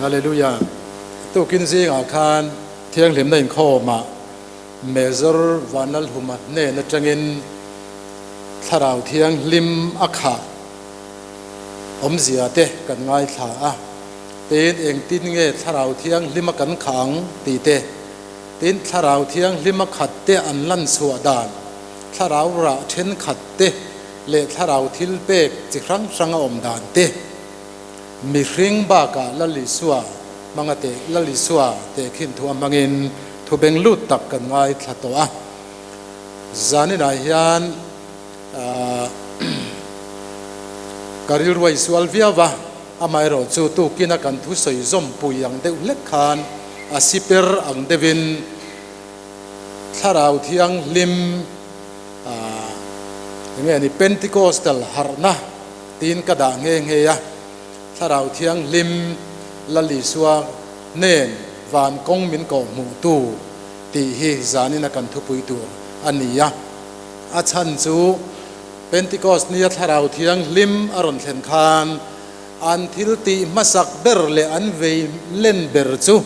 Hallelujah. Tukin zingah khan thianghlimna inkhawmah Major Vanlalhuma hnen atangin Thlarau Thianghlim a khah awmzia te kan ngaithla a, tin engtin nge Thlarau Thianghlim a kan khah ang tih te, tin Thlarau Thianghlim a khat te an lan chhuah dan, Thlarau rah thenkhat te leh Thlarau thil pek chi hrang hrang a awm dan te, mihring bakah Lal Isua hmanga teh Lal Isua tehkhin thu a hmangin thu beng lut tak kan ngaithla tawh a. Zaninah hian ka rilru a isual viau va, amaherawh chu tukina kan thusawi zawmpui ang deuh hlek khan a siper ang deuhin Thlarau Thianghlim eng nge ni Pentecostal harhna tiin ka dah nghe nghe a, Thlarau Thianghlim Lal Isua hnen van kawng min kawhhmuhtu tih hi zanina kan thupui tur a ni a. A chhan chu Pentecost nia Thlarau Thianghlim a rawn thlen khan an thil tih hmasak ber leh an vei len ber chu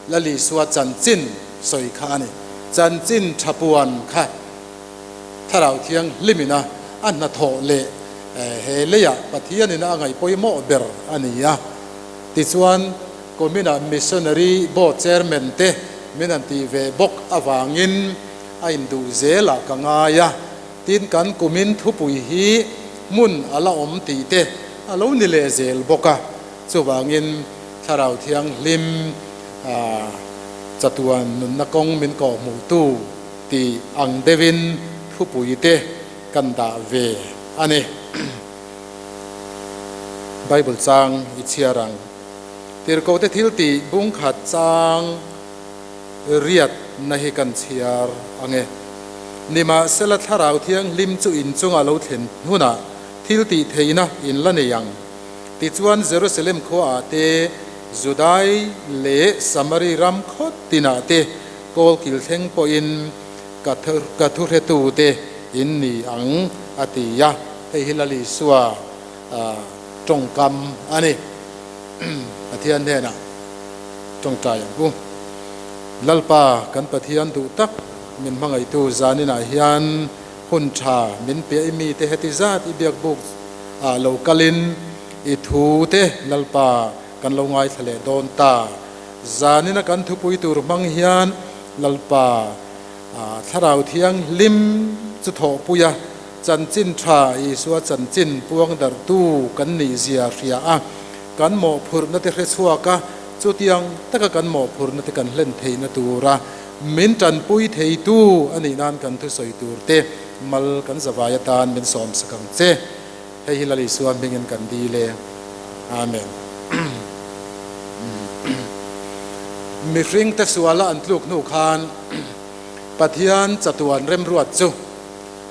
Lal Isua chanchin sawi kha a ni. Chanchin tha puan kha Thlarau Thianghlimina a hnathawh leh he leiah Pathianina a ngaih pawimawh ber a ni a. Tichuan, Kuminah Missionary Board Chairman te min han tih ve bawk avangin a induh zelah ka ngai a, tin kan kumin thupui hi hmun a la awm tih te a lo ni leh zel bawk a, chuvangin Thlarau Thianghlim chatuan nunna kawng min kawhhmuhtu tih ang deuhin thupui te kan dah ve a ni. Bible chang i chhiar ang. Tirhkohte thil tih bung khat chang riatna hi kan chhiar ang e. Nimahsela Thlarau Thianghlim chu in chunga lo thlen hunah thil tih theihna in la nei ang. Tichuan Jerusalem khuaah te, Judai leh Samari ram khawt tinah te kawl kil thleng pawhin ka thuhretute in ni ang, a ti a. Hei hi Lal Isua tawngkam a ni. Pathian hnenah tawngtai ang u. Lalpa kan Pathian duh tak min hmangaihtu zaninah hian hun tha min piah i mite heti zat i biakbuk ah lo kalin i thu te Lalpa kan lo ngaithla leh dawn ta. Zanina kan thupui tur hmang hian Lalpa Thlarau Thianghlim chu thawhpui a, chanchin tha Isua chanchin puang darhtu kan nih zia hria a, kan mawhphurhna te hre chhuak a, chutiang taka kan mawhphurhna te kan hlen theihna tura min tanpui theitu a nih nan kan thusawi tur te mal kan zavai atan min sawmsak ang che. Hei hi Lal Isua hmingin kan dil e. Amen. Mihringte suala an tluk hnu khan Pathian chatuan remruat chu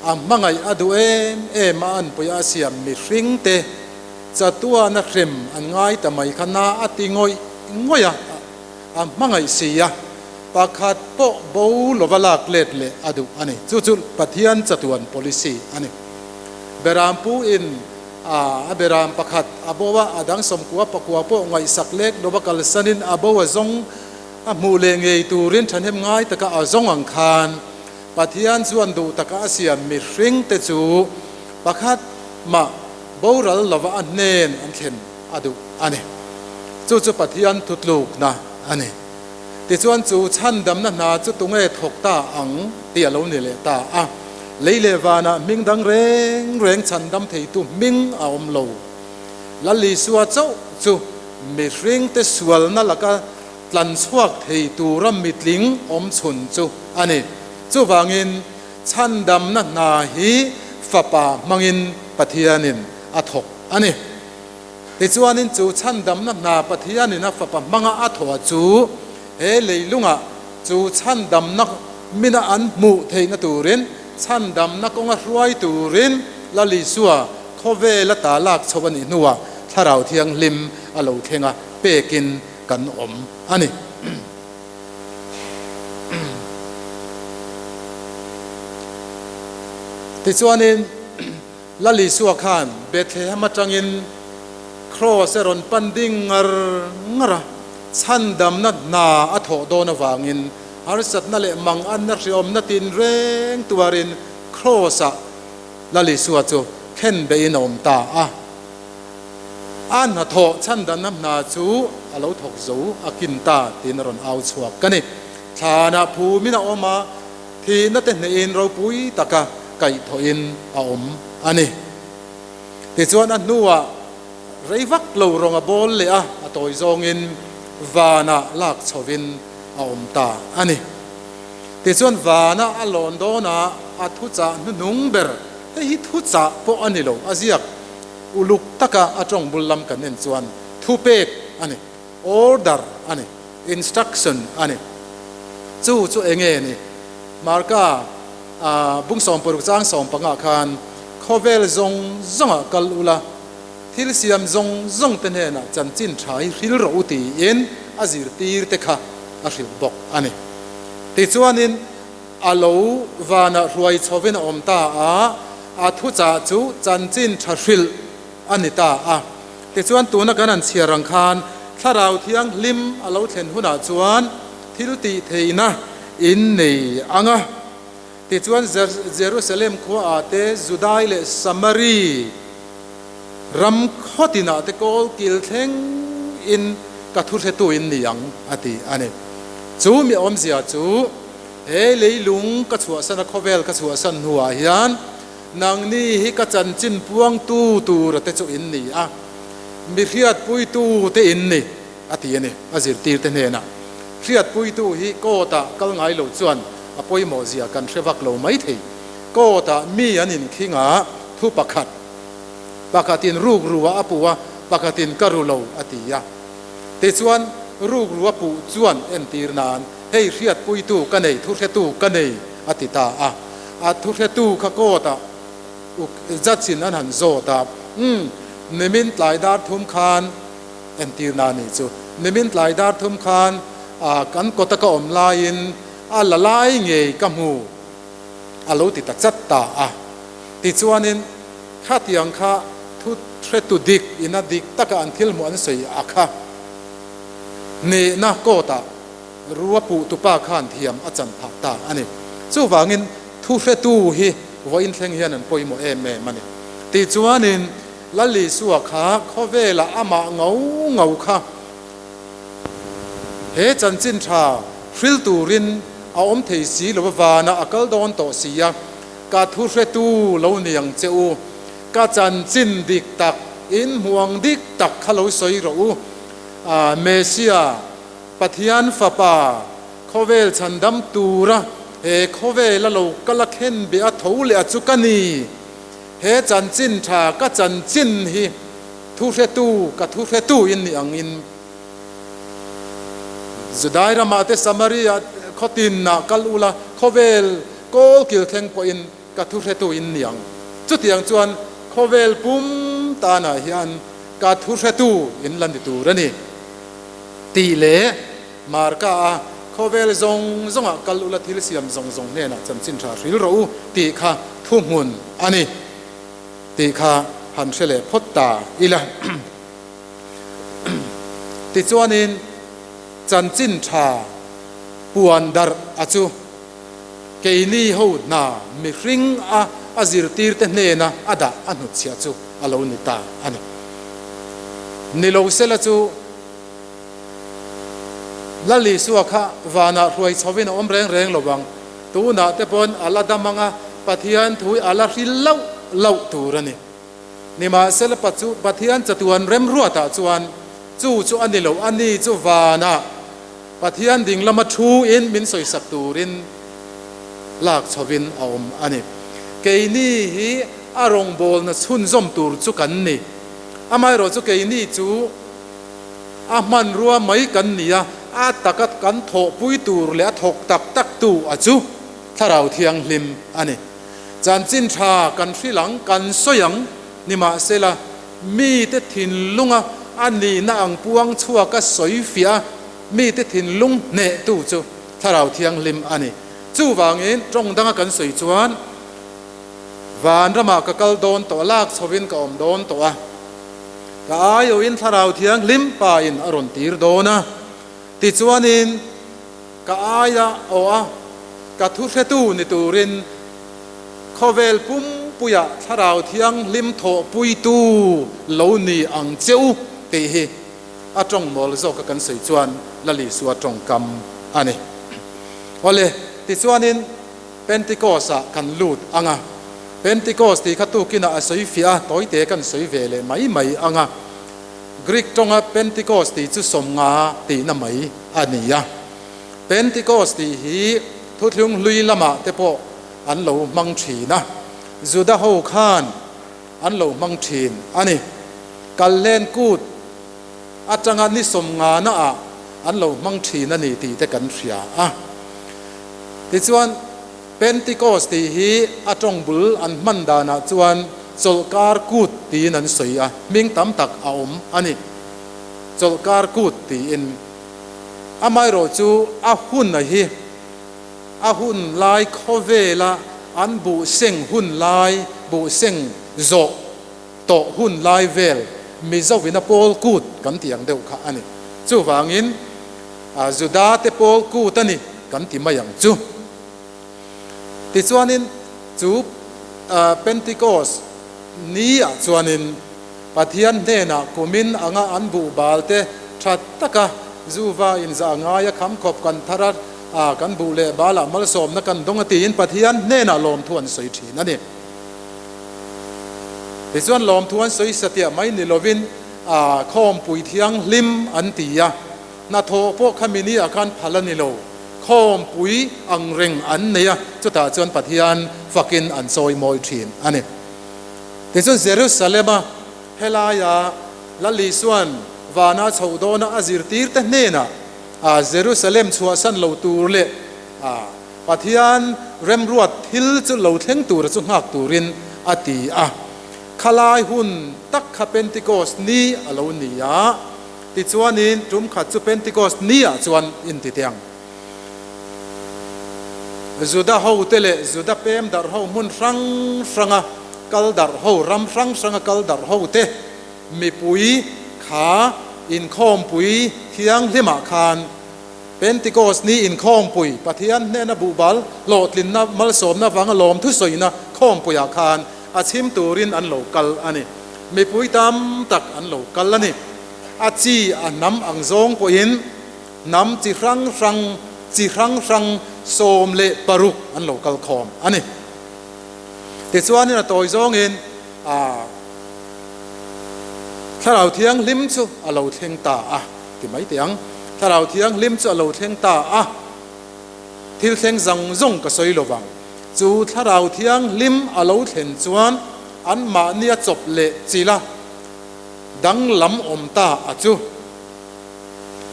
a hmangaih a duh em em a anpui a siam mihringte chatuana hrem an ngai ta mai kha na a ti ngawih ngawih a, a hmangaih si a, pakhat pawh bo lova lak let leh a duh a ni. Chu chu Pathian chatuan policy a ni. Berampu in a beram pakhat a bo a, a dang sawmkua pakua pawh ngaihsak lek lova kalsanin a bo a zawng a hmuh leh ngei turin thahnem ngai taka a zawng ang khan Pathian chuan duh taka a siam mihringte chu pakhat mah boral lova a hnen an thlen a duh a ni. Chu chu Pathian thutlukna a ni. Tichuan chu chhandamna hna chu tunge thawk ta ang tih a lo ni leh ta a. Lei leh vanah hming dang reng reng chhandam theitu hming a awm lo. Lal Isua chauh chu mihringte sualna laka tlan chhuak thei tura mitling awm chhun chu a ni. Chuvangin chhandamna hna hi Fapa hmangin Pathianin a thawk a ni. Tichuanin chu chhandamna hna Pathianin a Fapa hmanga a thawh chu he leilungah chu chhandamna mina an hmuh theihna turin, chhandamna kawnga hruai turin Lal Isua khawvela ta lak chho a nih hnuah Thlarau Thianghlim a lo thleng a, pekin kan awm a ni. Tichuanin. Lal Isua khan Bethlehem atangin Kraws a rawn pan ding ngar ngar a. Chhandamna hna a thawh dawn avangin harsatna leh manganna hriawmna tinreng tuarin Kraws-ah Lal Isua chu khenbeihin a awm ta a. A hnathawh chhandamna hna chu a lo thawk zo a kin ta tiin a rawn au chhuak a ni. Thlanah phumin a awm a, thihna te hnehin ropui taka kaihthawhin a awm a ni. Tichuan a hnuah rei vak lo rawng a bawl leh a, a tawi zawngin vanah lak chhovin a awm ta a ni. Tichuan vana a lawn dawnah a thuchah hnuhnung ber, hei hi thuchah pawh a ni lo, a ziak uluk taka a tawng bul lam kan en chuan thupek a ni, order a ni, instruction a ni. Chu chu eng nge ni? Marka bung 60 chang 15 khan khawvel zawng zawngah kal ula, thil siam zawng zawng te hnenah chanchin tha hi hril rawh u tiin a zirtir te kha a hrilh bawk a ni. Tichuanin a lo vanah hruai chhovin a awm ta a, a thuchah chu chanchin tha hrilh a ni ta a. Tichuan tuna kan han chhiar ang khan Thlarau Thianghlim a lo thlen hunah chuan thil tih theihna in nei ang a. Tichuan Jerusalem khuaah te Judai leh Samari ram khaw tinah te kawl kil thleng in ka thu hretu in ni ang a ti a ni. Chu mi awmzia chu he leilung ka chhuahsan a khawvel ka chhuahsan hnuah hian nangni hi ka chanchin puangtu tura te chu in ni a, mi hriatpuitu te in ni a ti a ni. A zirtir te hnenah hriatpuitu hi court ah kal ngai lo chuan a pawimawh zia kan hre vak lo mai thei. Court ah mi an inkhing a, thu pakhat, pakhatin rukru a a puh a, pakhatin ka ru lo a ti a. Tichuan, rukru a puh chuan entir nan, hei hriatpuitu ka nei, thuhretu ka nei a ti ta a. A thuhretu kha court ah judge in an han zawt a, Umm, nimin tlai dar thum khan entir na ni chu, nimin tlai dar thum khan kan kawta ka awm laiin a la lai ngei ka hmu. a lo ti ta chat ta a. Tichuanin, khatiang kha thu hretu dik ina dik taka an thil hmuh an sawi a kha nihna court-ah rua puhtupa khan thiam a chan phah ta a ni. Chuvangin, thu hretu hi vawiin thleng hian an pawimawh em em a ni. Tichuanin, Lal Isua kha khawvelah amah ngau ngau kha He chanchin tha hril turin a awm thei si lo vanah a kal dawn tawh si a, ka thu hretu lo ni ang che u. Ka chanchin dik tak, in hmuang dik tak kha lo sawi rawh u. Mesia, Pathian Fapa, khawvel chhandam tura he khawvela lo kal a khen beh a tho leh a chu ka ni. He chanchin tha ka chanchin hi Thuhretu, ka thuhretu in ni angin Judai ramah te Samaria khaw tinah kal ula, khawvel kawl kil thleng pawhin ka thuhretu in ni ang. Chutiang chuan khawvel pum tanah hian ka thuhretu in la ni tur a ni tih leh Marka a khawvel zawng zawngah kal ula thil siam zawng zawng hnenah chanchin tha hril rawh u tih kha thuhmun a ni. Tih kha han hre leh phawt ta ila. Tichuanin chanchin tha puan darh a chu keini ho hna mihring a a zirtirte hnena a dah a hnutchhiah chu a lo ni ta a ni. Ni lo sela chu Lal Isua kha vanah hruai chhovin a awm reng reng lo ang. Tunah te pawn a la dam ang a, Pathian thu hi a la hril loh loh tur a ni. Nimahsela chu Pathian chatuan remruatah chuan chu chu a ni lo, a ni chu vanah Pathian ding lama thu in min sawisak turin lak chhovin a awm a ni. Keini hi a rawngbawlna chhunzawm tur chu kan ni. Amaherawhchu keini chu A hmanrua mai kan ni a, a taka kan thawhpui tur leh a thawk tak tak tu a chu Thlarau Thianghlim a ni. Chanchin tha kan hrilh ang, kan sawi ang, nimahsela mite thinlunga a nihna ang puang chhuaka sawi fiah a, mite thinlung hnehtu chu Thlarau Thianghlim a ni. Chuvangin tawng danga kan sawi chuan, Vanramah ka kal dawn tawh a, lak chhovin ka awm dawn tawh a, ka aiawhin Thlarau Thianghlim Pa in a rawn tir dawn a. Tichuanin, ka aia aw a, ka thuhretu ni turin khawvel pumpuia Thlarau Thianghlim thawhpuitu lo ni ang che u tih hi a tawng mawl zawka kan sawi chuan Lal Isua tawngkam a ni. Awle, tichuanin Pentecost-ah kan lut ang a, Pentecost tih kha tukinah a sawi fiah a, tawite kan sawi ve leh mai mai ang a. Greek tawnga Pentecost tih chu 50 tihna mai a ni a. Pentecost tih hi thuthlung hlui lamah te pawh an lo hmang thin a, Juda ho khan an lo hmang thin a ni. Kalhlen kut atanga ni 50 naah an lo hmang thin a ni tih te kan hria a. Tichuan. Pentecost tih hi a tawng bul an hman danah chuan chawlhkar kut tiin an sawi a, hming tam tak a awm a ni. Chawlhkar kut tiin. Amaherawh chu a hun a hi a hun lai khawvela an buh seng hun lai, buh seng zawh tawh hun lai vel Mizo-in a pawl kut kan tih ang deuh kha a ni. Chuvangin Juda te pawl kut a ni kan ti mai ang chu. Tichuanin chu Pentecost ni ah chuanin Pathian hnenah kumin anga an buh bal te tha taka Zuva inzah ngaia kham khawp kan thar a, kan buh leh balah malsawmna kan dawng a tiin Pathian hnenah lawmthu an sawi thin a ni. Tichuan lawmthu an sawi satiah mai ni lovin khawmpui thianghlim an ti a, hnathawh pawh khami ni ah khan phal a ni lo, khawmpui ang reng an nei a, chutah chuan Pathian fakin an chawi mawi thin a ni. Tichuan Jerusalem-a helaia Lal Isua'n vana chhoh dawna a zirtirte hnenah Jerusalem chhuahsan lo tur leh Pathian remruat thil chu lo thleng tura chu nghak turin a ti a. Khalai hun tak kha Pentecost ni a lo ni a, tichuanin tum khat chu Pentecost ni ah chuan inti teh ang. Juda ho te leh Juda pem darh ho hmun hrang hranga kal darh ho, ram hrang hranga kal darh ho te mipui kha inkhawmpui thianghlimah khan Pentecost ni inkhawmpui, Pathian hnena buhbal hlawhtlinna malsawmna vanga lawmthu sawina khawmpuiah khan a chhim turin an lo kal a ni. Mipui tam tak an lo kal a ni. A chi a hnam ang zawng pawhin hnam chi hrang hrang, chi hrang hrang 16 an lo kal khawm a ni. Tichuanin a tawi zawngin a Thlarau Thianghlim chu a lo thleng ta a. Ti mai teh ang. Thlarau Thianghlim chu a lo thleng ta a, thil thleng zawng zawng ka sawi lo vang. Chu Thlarau Thianghlim a lo thlen chuan anmahnia chawp leh chila danglam awm ta a chu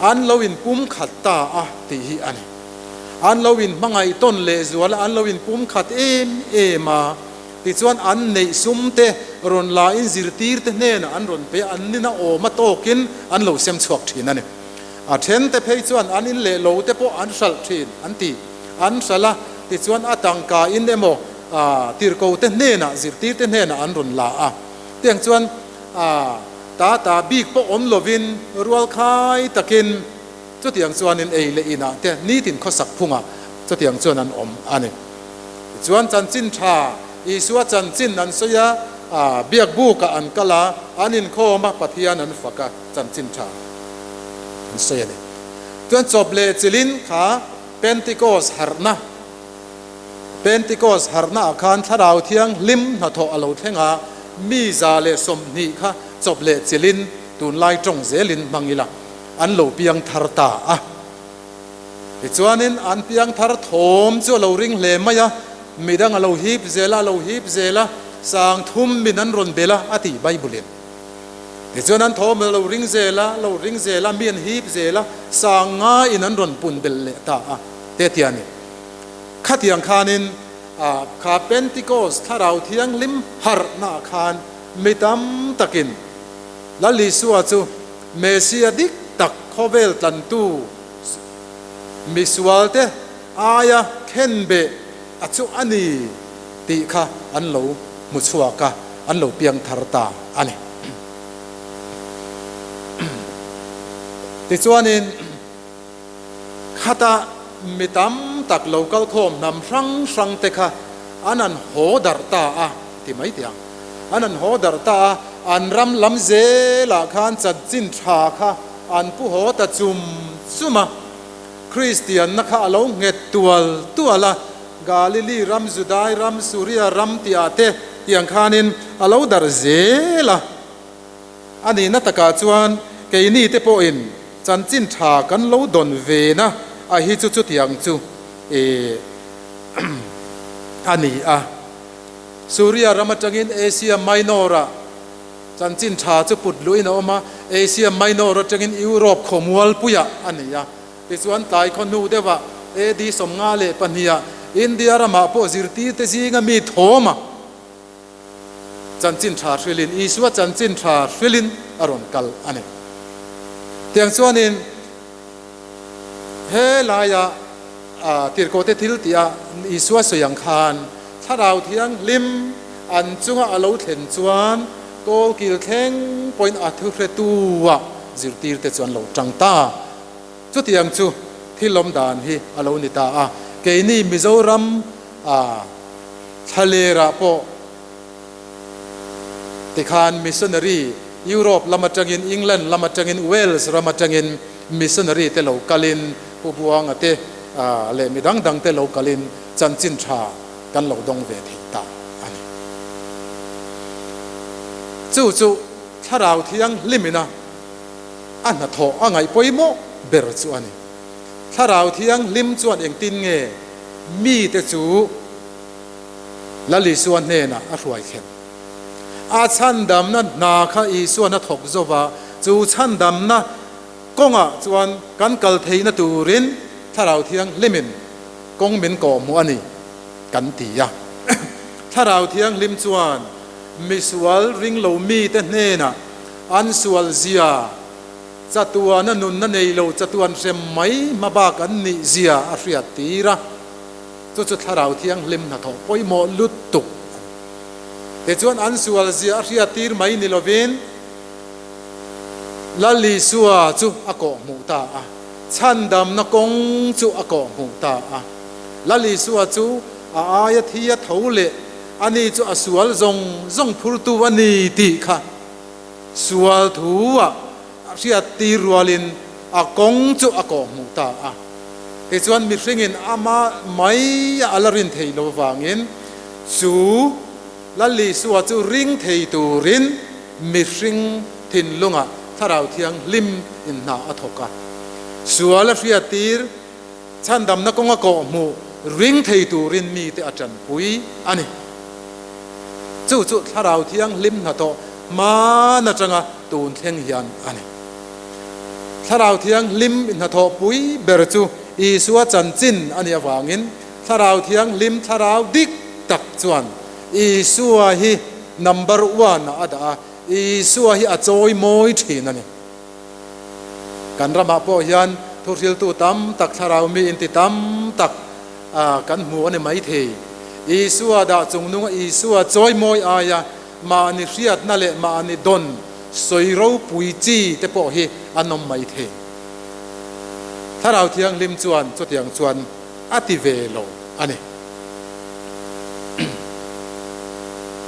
an lo inpumkhat ta a tih hi a ni. An lo inhmangaih tawn leh zual a, an lo inpumkhat em em a. Tichuan an neih sum te rawn la in zirtir te hnenah an rawn pe a, an nina awm a tawkin an lo sem chhuak thin a ni. A then te phei chuan an in leh lo te pawh an hralh thin an ti. An hralh a, tichuan a tangka in emaw tirhko te hnenah zirtir te hnenah an rawn la a. Tiang chuan ta ta bik pawh awm lovin rualkhai takin chutiang chuanin ei leh inah te nitin khawsak phungah chutiang chuan an awm a ni. Tichuan chanchin tha, Isua chanchin an sawi a, a biakbukah an kal a, an inkhawm a, Pathian an fak a, chanchin tha an sawi a ni. Chuan chawp leh chilin kha Pentecost harhna, Pentecost harhna ah khan Thlarau Thianghlim hnathawh a lo thleng a, mi 120 kha chawp leh chilin tunlai tawng zelin hmang ila an lo piang thar ta a. Tichuanin an piang thar thawm chu a lo ring hle mai a, midang a lo hip zel a, a lo hip zel a, 3000 min an rawn bel a, a ti Bible-in. Tichuan an thawm a lo ring zel a, lo ring zel a, mi an hip zel a, 5000 in an rawn pun belh leh ta a, te tia ni. Khatiang khanin kha Pentecost Thlarau Thianghlim harhnaah khan mi tam takin Lal Isua chu Messia dik tak khawvel tlantu misualte aia khenbeh a chu a ni tih kha an lo hmu chhuak a, an lo piang thar ta a ni. Tichuanin. Khata mi tam tak lo kal khawm hnam hrang hrang te kha an an haw darh ta a ti mai teh ang. An an haw darh ta a, an ram lam zelah khan chanchin tha kha an pu haw ta chum chum a. Kristianna kha a lo nghet tual tual a, Galili ram, Judai ram, Suria ram tihah te tiang khanin a lo darh zel a. A nihna takah chuan keini te pawhin chanchin tha kan lo dawn ve na a hi chu chutiang chu a ni a. Suria ram atangin Asia Minor-ah chanchin tha chu put luhin a awm a, Asia Minor atangin Europe khawmualpuiah a ni a. Tichuan tlai khaw hnu deuhah AD 52 ah India ramah pawh zirtirte zinga mi thawm a. Chanchin tha hrilhin, Isua chanchin tha hrilhin a rawn kal a ni. Tiang chuanin he laia tirhkohte thil tih a Isua sawi ang khan Thlarau Thianghlim an chunga a lo thlen chuan kawlkil thleng pawhin a thuhretua zirtirte chu an lo tang ta. Chutiang chu thil awm dan hi a lo ni ta a, keini Mizoram a thlalerah pawh tikhan missionary Europe lam atangin, England lam atangin, Wales ram atangin missionary te lo kalin Pu Buanga te leh mi dang dang te lo kalin chanchin tha kan lo dawng ve thei ta a ni. Chu chu Thlarau Thianghlimina a hnathawh a ngaih pawimawh ber chu a ni. Thlarau Thianghlim chuan engtin nge mite chu Lal Isua hnenah a hruai thlen? A chhandamna hna kha Isuan a thawk zo va, chu chhandamna kawngah chuan kan kal theihna turin Thlarau Thianghlimin kawng min kawhhmuh a ni kan ti a. Thlarau Thianghlim chuan misual ringlo mite hnenah An sual zia, chatuana nunna nei lo chatuan hrem mai hma bak an nih zia a hriat tir a, chu chu Thlarau Thianghlim hnathawh pawimawh lutuk a ni. Tichuan an sual zia a hriat tir mai ni lovin Lal Isua chu a kawhhmuh ta a, chhandamna kawng chu a kawhhmuh ta a. Lal Isua chu a aia thi a tho leh ani chu a sual zawng zawng phurtu a ni tih kha Sual thu a hriat tir rualin a kawng chu a kawhhmuh ta a. Tichuan mihringin ama mai a la rin thei lo avangin chu Lal Isua chu ring thei turin mihring thinlungah Thlarau Thianghlim in hna a thawk a. Sual a hriat tir chhandamna kawnga kawhhmuh ring thei turin mite a tanpui a ni. Chu chu Thlarau Thianghlim hnathawh hman atanga tun thleng hian a ni. Thlarau Thianghlim hnathawhpui ber chu Isua chanchin a nih avangin Thlarau Thianghlim thlarau dik tak chuan Isua hi number one ah a dah a, Isua hi a chawi mawi thin a ni. Kan ramah pawh hian thuhriltu tam tak, thlarau mi inti tam tak kan hmu a ni maithei. Isua dah chungnunga Isua chawimawi aia mahni hriatna leh mahni dawn sawi ropui chi te pawh hi an awm maithei. Thlarau Thianghlim chuan chutiang chuan a ti ve lo a ni.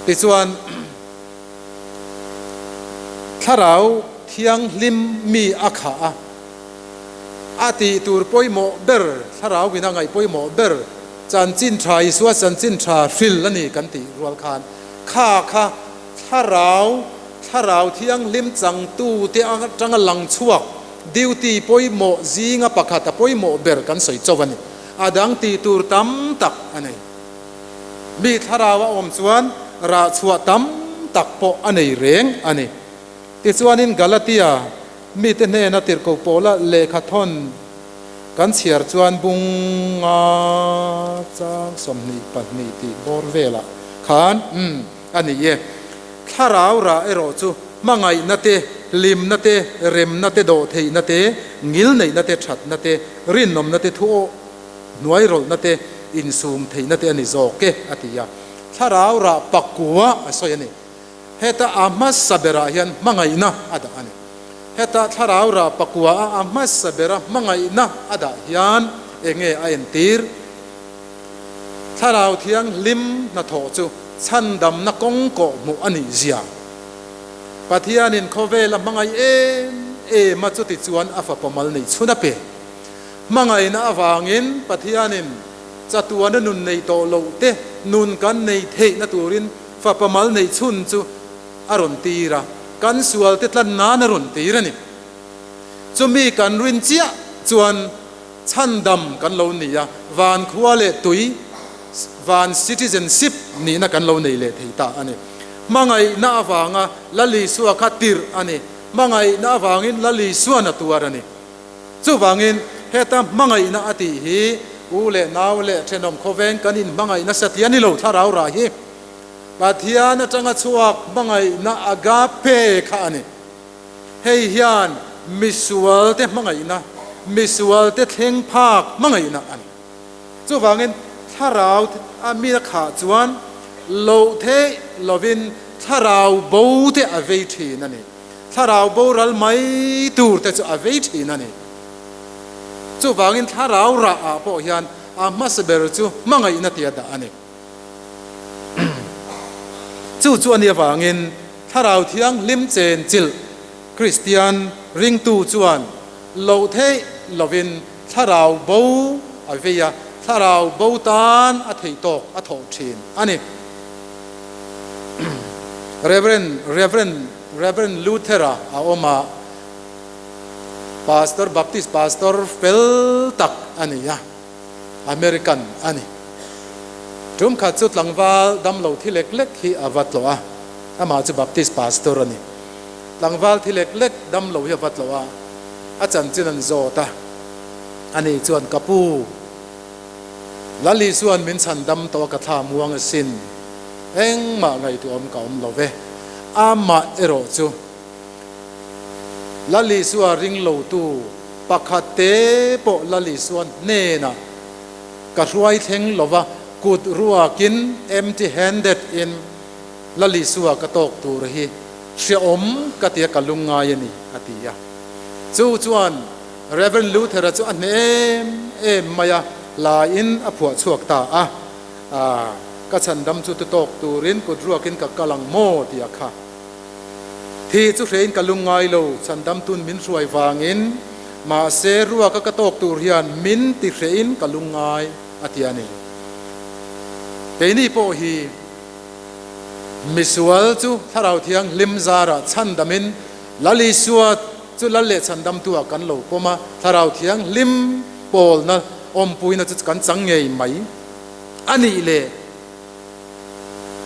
Tichuan. Thlarau Thianghlim mi a khah a, a tih tur pawimawh ber, Thlarau in a ngaih pawimawh ber, Chanchin Tha, Isua Chanchin Tha hril a ni kan tih rual khan, kha kha Thlarau, Thlarau Thianghlim changtute atanga lang chhuak duty pawimawh zinga pakhat a pawimawh ber kan sawi chauh a ni. A dang tih tur tam tak a nei. Mi thlarau a awm chuan rah chhuah tam tak pawh a nei reng a ni. Tichuanin Galatia mite hnena tirhkoh pawla lehkha thawn kan chhiar chuan bunga chang 22 tih bawr velah khan umm a ni e. Thlarau rah erawh chu hmangaihna te, hlimna te, remna te, dawhtheihna te, ngilneihna te, thatna te, rinawmna te, thu hnuai rawlhna te, insum theihna te a ni zawk e, a ti a. Thlarau rah pakua a sawi a ni. Heta a hmasa berah hian hmangaihna a dah a ni. Heta thlarau rah pakua a a hmasa bera hmangaihna a dah hian enge a entir? Thlarau Thianghlim hnathawh chu chhandamna kawng kawh hmuh a nih zia. Pathianin khawvel a hmangaih em em a chuti chuan a fapa mal nei chhun a pe. Hmangaihna avangin Pathianin chatuana nun nei tawh loh te nun kan nei theihna turin fapa mal nei chhun chu a rawn tir a, kan sualte tlan nan a rawn tir a ni. Chumi kan rin chiah chuan chhandam kan lo ni a, van khua leh tui, van citizenship nihna kan lo nei leh thei ta a ni. Hmangaihna avanga Lal Isua kha tirh a ni, hmangaihna avangin Lal Isuan a tuar a ni. Chuvangin heta hmangaihna a tih hi u leh nau leh thenawm khawveng kan inhmangaih nasa tih a ni lo, thlarau rah hi Pathian atanga chhuak hmangaihna agape kha a ni. Hei hian misualte hmangaihna, misualte thleng phak hmangaihna a ni. Chuvangin thlarau a mi a khah chuan loh theih lovin thlarau bo te a vei thin a ni. Thlarau boral mai tur te chu a vei thin a ni. Chuvangin thlarau rah ah pawh hian a hmasa ber chu hmangaihna tia dah a ni. Chu chu a nih avangin Thlarau Thianghlim chenchilh Kristian ringtu chuan loh theih lovin thlarau bo a vei a, thlarau bo tan a theih tawk a thawh thin a ni. Reverend Reverend Reverend Luther-a a awm a, Pastor Baptist Pastor fel tak a ni a. American a ni. Tum khat chu tlangval damlo thi lek lek hi a va tlawh a, amah chu Baptist pastor a ni. Tlangval thi lek lek damlo hi a va tlawh a, a chanchin an zawt a, ani chuan, Ka pu, Lal Isua'n min chhan dam tawh a ka thla muang asin, engmah ngaihtuahawm ka awm lo ve, amah erawh chu Lal Isua ring lotu pakhat te pawh Lal Isua hnenah ka hruai thleng lova kut ruakin, empty handed, in Lal Isua ka tawk tur hi hreawm ka tia ka lungngai a ni, a ti a. Chu chuan Rev. Luther-a chu a hneh em em mai a, hlaiin a phuah chhuak ta a, Ka chhandam chu tu tawk turin kut ruakin ka kal ang maw? tia kha. Thi chu hrein ka lung ngai lo, chhandamtun min hruai vangin, mahse ruaka ka tawk tur hian min ti hrein ka lung ngai, a ti a ni. Keini pawh hi misual chu Thlarau Thianghlim zarah chhandamin Lal Isua chu Lal leh chhandamtu ah kan lo pawm a, Thlarau Thianghlim pawlna awmpuina chu kan chang ngei mai a nih le.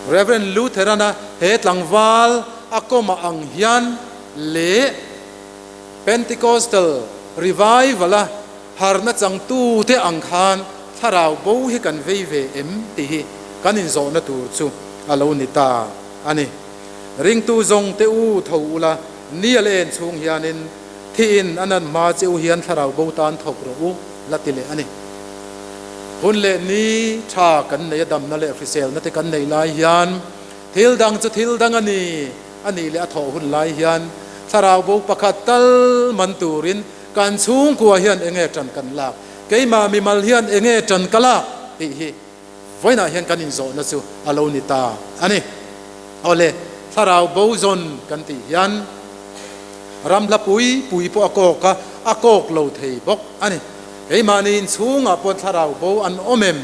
Rev. Lutheran-a he tlangval a kawmah ang hian leh Pentecostal Revival-a harna changtute ang khan thlarau bo hi kan vei ve em tih hi kan inzawhna tur chu a lo ni ta a ni. Ringtu zawng te u tho ula, ni a len chhung hianin thiin a nan hma che u hian thlarau bo tan thawk rawh u, la ti leh a ni. Hun leh ni tha kan nei a damna leh hriselna te kan neih lai hian thil dang chu thil dang a ni a nih leh a thawh hun lai hian thlarau bo pakhat tal man turin kan chhungkua hian enge tan kan lak, keimah mimal hian enge tan ka lak tih hi vawiinah hian kan inzawhna chu a lo ni ta a ni. Awle, thlarau bo zawn kan tih hian ram hla pui pui pawh a kawk a, a kawk lo thei bawk a ni. Keimahni inchhungah pawh thlarau bo an awm em?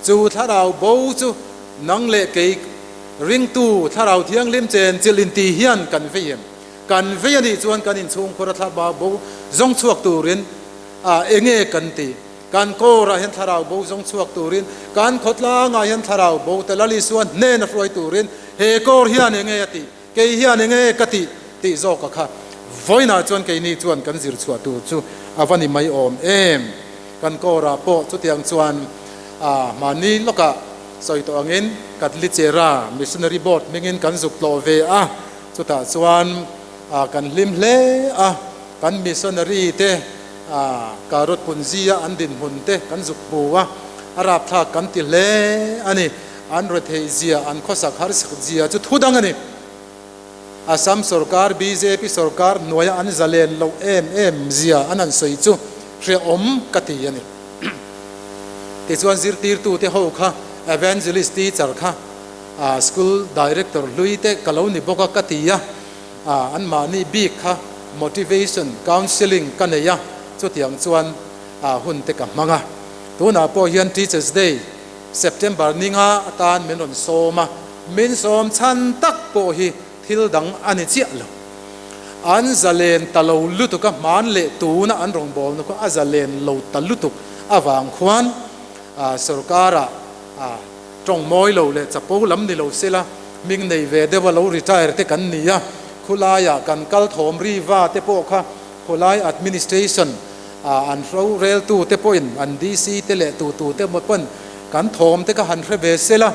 Chu thlarau bo chu nang leh kei ringtu thlarau thianghlim chen chilh inti hian kan vei em? Kan vei a nih chuan kan inchhungkhura thlarau bo zawng chhuak turin a enge kan ti? Kan kawrah hian thlarau bo zawng chhuak turin, kan khawtlangah hian thlarau bo te Lal Isua hnena hruai turin he kawr hian enge a tih? Kei hian enge ka tih tih zawk a kha vawiinah chuan keini chuan kan zir chhuah tur chu a va ni mai awm em. Kan kawrah pawh chutiang chuan a mahni lawkah sawi tawh angin Katlichera Missionary Board hmingin kan zuk tlawh ve a, chutah chuan kan hlim hle a, kan missionary te Karut Punzia an dinhmun te kan zuk hmu a, a rapthlak kan ti hle a ni. An retheih zia, an khawsak harsak zia chu thu dang a ni. Assam sorkar bjp sorkar hnuaia an zalen loh em em zia an han sawi chu hrehawm ka ti a ni. Tichuan zirtirtute ho kha Evangelist teacher kha school director hlui te ka lo ni bawk a ka ti a, anmahni bik kha motivation counselling ka nei a, chutiang chuan hun te ka hmang a. Tunah pawh hian Teachers Day September ninga atan min rawn sawm a, min sawm chhan tak pawh hi thil dang a ni chiah lo. An zalen ta lo lutuk a, hman leh tuna an rawngbawlna khaw a zalen lo ta lutuk avang khuan sorkara tawng mawi lo leh chapo lam ni lo sela hming nei ve deuh a lo retire te kan ni a, khulaiah kan kal thawm ri va te pawh kha khulai administration an roreltu te pawhin an DC te leh tutu te emaw pawn kan thawm te kha han hre ve sela,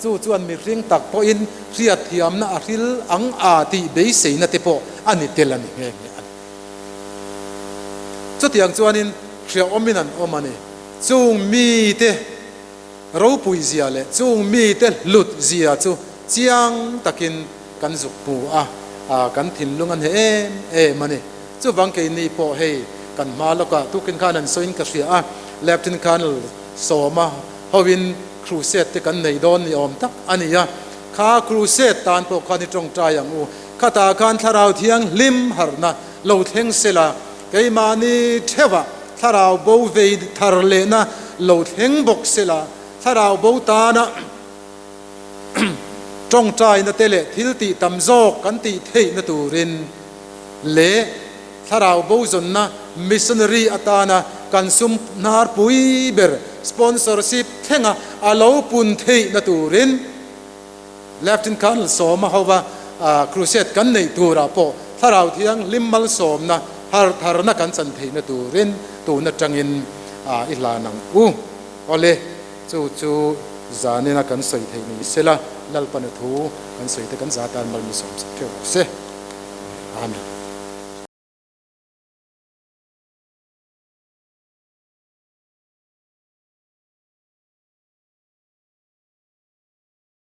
chu chuan mihring tak pawhin hriatthiamna a hril ang a tih beiseina te pawh a ni tel a ni nghe nghe a ni. Chutiang chuanin hriaawmin an awm a ni. Chung mite ropui zia leh chung mite hlut zia chu chiang takin kan zuk hmu a, kan thinlung a hneh em em a ni. Chuvang keini pawh hei kan hma lawkah tukin khan an sawiin ka hria a, Lieutenant Colonel Sawma hoin crusade te kan nei dawn ni awm tak a ni a, kha crusade tan pawh khan i tawngtai ang u, khatah khan Thlarau Thianghlim harhna lo thleng sela, keimahni theuhah Thlarau bo vei thar lehna lo thleng bawk sela, Thlarau bo tana tawngtaina te leh thil tih tam zawk kan tih theihna turin leh thlarau bo zawnna missionary atana kan sum hnar pui ber sponsorship thlenga a lo pun theihna turin Lieutenant Colonel Sawma hova crusade kan neih turah pawh thlarau thianghlim malsawmna har tharna kan chan theihna turin tun atangin i hlan ang u. Awle. Chu chu zanina kan sawi theih ni sela, Lalpana thu kan sawi te kan za tan mal mi sawm sak theuh rawh se. Amen.